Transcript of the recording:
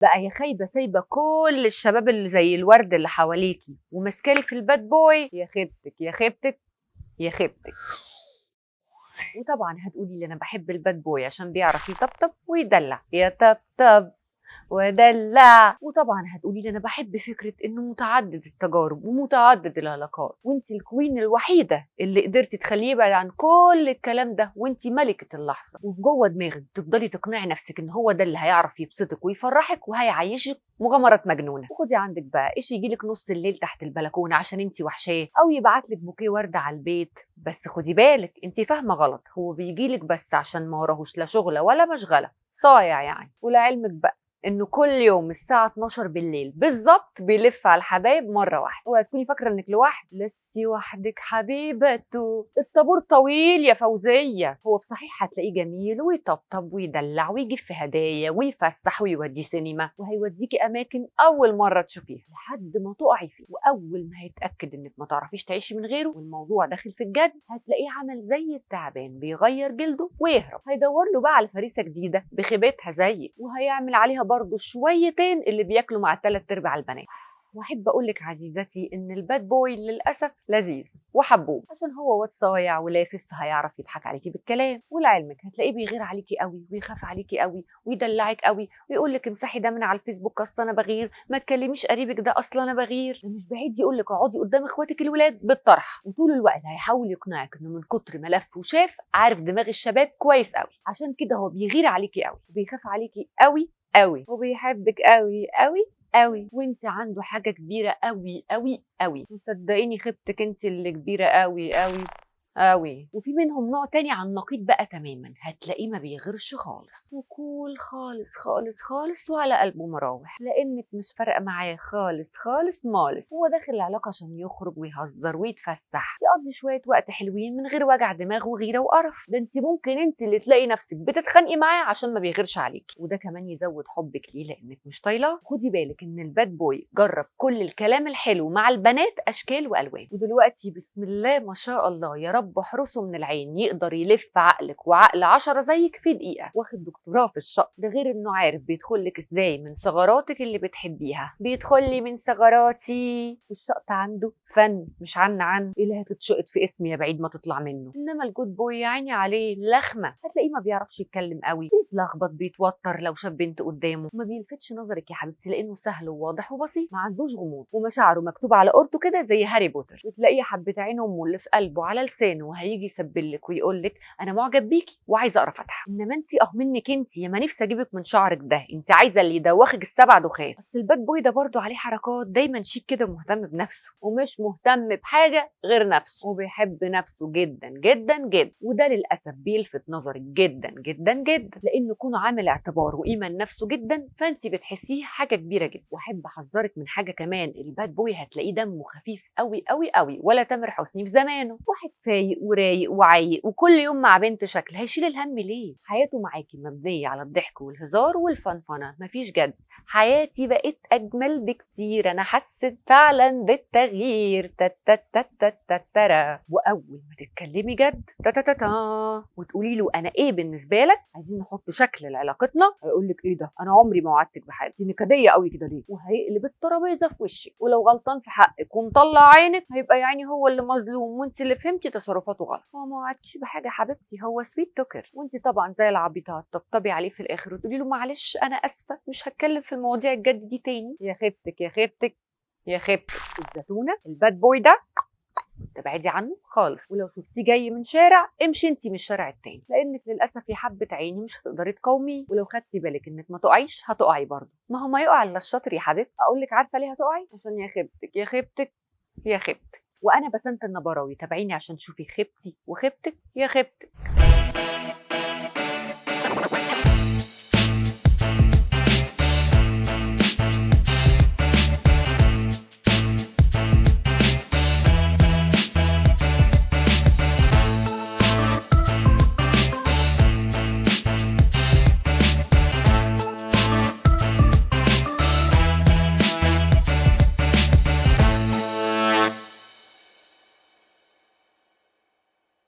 بقى يا خايبة سايبه كل الشباب اللي زي الورد اللي حواليكي وماسكالي في ال bad boy، يا خيبتك يا خيبتك يا خيبتك. وطبعا هتقولي لي انا بحب ال bad boy عشان بيعرف يطبطب ويدلع، يا طبطب ودلع. وطبعا هتقولي لي انا بحب فكرة انه متعدد التجارب ومتعدد العلاقات، وانت ال queen الوحيدة اللي قدرتي تخليه يبعد عن كل الكلام ده، وانت ملكه اللحظة. وفي جوه دماغك تفضلي تقنعي نفسك ان هو ده اللي هيعرف يبسطك ويفرحك وهيعيشك مغامرات مجنونة. وخدي عندك بقى ايش يجيلك نص الليل تحت البلكونه عشان انت وحشاه، او يبعتلك بوكيه ورده على البيت. بس خدي بالك انت فاهمه غلط، هو بيجيلك بس عشان ما وراهوش لا شغله ولا مشغله، صايع يعني. ولعلمك بقى انه كل يوم الساعة 12 بالليل بالظبط بيلف على الحبايب مرة واحدة. اوعي تكوني فاكرة انك لوحدك، لستي وحدك حبيبته، الطابور طويل يا فوزية. هو بصحيح هتلاقيه جميل ويطبطب ويدلع ويجيب في هدايا ويفسح ويودي سينما وهيوديكي اماكن اول مرة تشوفيها لحد ما تقعي فيه. واول ما هيتأكد انك ما تعرفيش تعيشي من غيره والموضوع داخل في الجد، هتلاقيه عمل زي التعبان بيغير جلده ويهرب. هيدور له بقى على فريسة جديدة بخيبتها زيك، وهيعمل عليها برضه شويتين اللي بياكلوا مع 3/4 البنات. واحب اقول لك عزيزتي ان ال bad boy للاسف لذيذ وحبوب، عشان هو واد صايع ولافف فهيعرف يضحك عليكي بالكلام. ولعلمك هتلاقيه بيغير عليكي قوي ويخاف عليكي قوي ويدلعك قوي ويقول لك امسحي ده من على الفيسبوك اصل انا بغير، ما تكلميش قريبك ده اصل انا بغير. ده مش بعيد يقول لك اقعدي قدام اخواتك الولاد بالطرح. وطول الوقت هيحاول يقنعك انه من كتر ما لف وشاف عارف دماغ الشباب كويس قوي، عشان كده هو بيغير عليكي قوي وبيخاف عليكي قوي قوي وبيحبك قوي قوي قوي، وانت عنده حاجة كبيرة قوي قوي قوي. وصدقيني خيبتك انت اللي كبيرة قوي قوي قوي. وفي منهم نوع تاني عن النقيض بقى تماما، هتلاقيه ما بيغيرش خالص و cool خالص خالص خالص وعلى قلبه مراوح، لانك مش فارقه معاه خالص خالص مالص. هو داخل العلاقة عشان يخرج ويهزر ويتفسح، يقضي شوية وقت حلوين من غير وجع دماغ وغيره وقرف. ده انت ممكن انت اللي تلاقي نفسك بتتخانقي معاه عشان ما بيغيرش عليكي، وده كمان يزود حبك ليه لانك مش طايلاه. خدي بالك ان ال bad boy جرب كل الكلام الحلو مع البنات اشكال والوان، ودلوقتي بسم الله ما شاء الله يا رب احرسه من العين، يقدر يلف عقلك وعقل 10 زيك في دقيقة، واخد دكتوراه في الشق ده. غير انه عارف بيدخل لك ازاي من ثغراتك اللي بتحبيها، بيدخل لي من ثغراتي. والشقط عنده فن مش عن ايه اللي هتتشقط في اسمي يا بعيد ما تطلع منه. انما ال good boy يا عيني عليه لخمه، هتلاقيه ما بيعرفش يتكلم قوي، بيتلخبط، بيتوتر لو شاف بنت قدامه، ما بيلفتش نظرك يا حبيبتي لانه سهل وواضح وبسيط، ما عندوش غموض، ومشاعره مكتوبة على قورته كده زي هاري بوتر. بتلاقيه حبه عين امه اللي في قلبه على لسانه، وهيجي يسبلك ويقول لك انا معجب بيكي وعايزه اقرا فاتحة. انما انت منك انت يا ما نفسي اجيبك من شعرك ده، انت عايزه اللي يدوخك ال7 دخان. بس ال bad boy ده برضه عليه حركات، دايما شيك كده ومهتم بنفسه ومش مهتم بحاجة غير نفسه، وبيحب نفسه جدا جدا جدا، وده للاسف بيلفت نظرك جدا جدا جدا، لانه كونه عامل اعتبار وقيمه لنفسه جدا، فانت بتحسيه حاجة كبيرة جدا. واحب احذرك من حاجة كمان، ال bad boy هتلاقيه دمه خفيف قوي قوي قوي، ولا تامر حسني في زمانه، واحد فايق ورايق وعايق وكل يوم مع بنت شكل، هيشيل الهم ليه؟ حياته معاكي مبنية على الضحك والهزار والفنفنه، مفيش جد. حياتي بقت اجمل بكتير، انا حسيت فعلا بالتغيير، تا تا تا تا تا ترى. واول ما تتكلمي جد تا تا تا تا وتقولي له انا ايه بالنسبة لك، عايزين نحط شكل لعلاقتنا، هيقول لك ايه ده، انا عمري ما وعدتك بحاجة، دي نكديه قوي كده ليه؟ وهيقلب الترابيزة في وشك. ولو غلطان في حقك ومطلع عينك هيبقى يعني هو اللي مظلوم وانت اللي فهمتي تصرفاته غلط. هو ما وعدكيش بحاجة حبيبتي، هو sweet talker، وانت طبعا زي العبيطه هتطبطبي عليه في الاخر وتقولي له معلش انا اسفه مش هتكلم في المواضيع الجد دي تاني. يا خيبتك يا خيبتك يا خيبتك. الزتونه ال bad boy ده تبعدي عنه خالص، ولو شفتيه جاي من شارع امشي انت من الشارع التاني، لانك للاسف يا حبه عيني مش هتقدري تقاوميه. ولو خدتي بالك انك ما تقعيش هتقعي برضه، ما هو ما يقع الا الشاطر يا حبيبتي. اقول لك عارفه ليه هتقعي؟ عشان يا خيبتك يا خيبتك يا خيبتك. وانا بسنت النبراوي، تابعيني عشان تشوفي خيبتي وخيبتك يا خيبتك.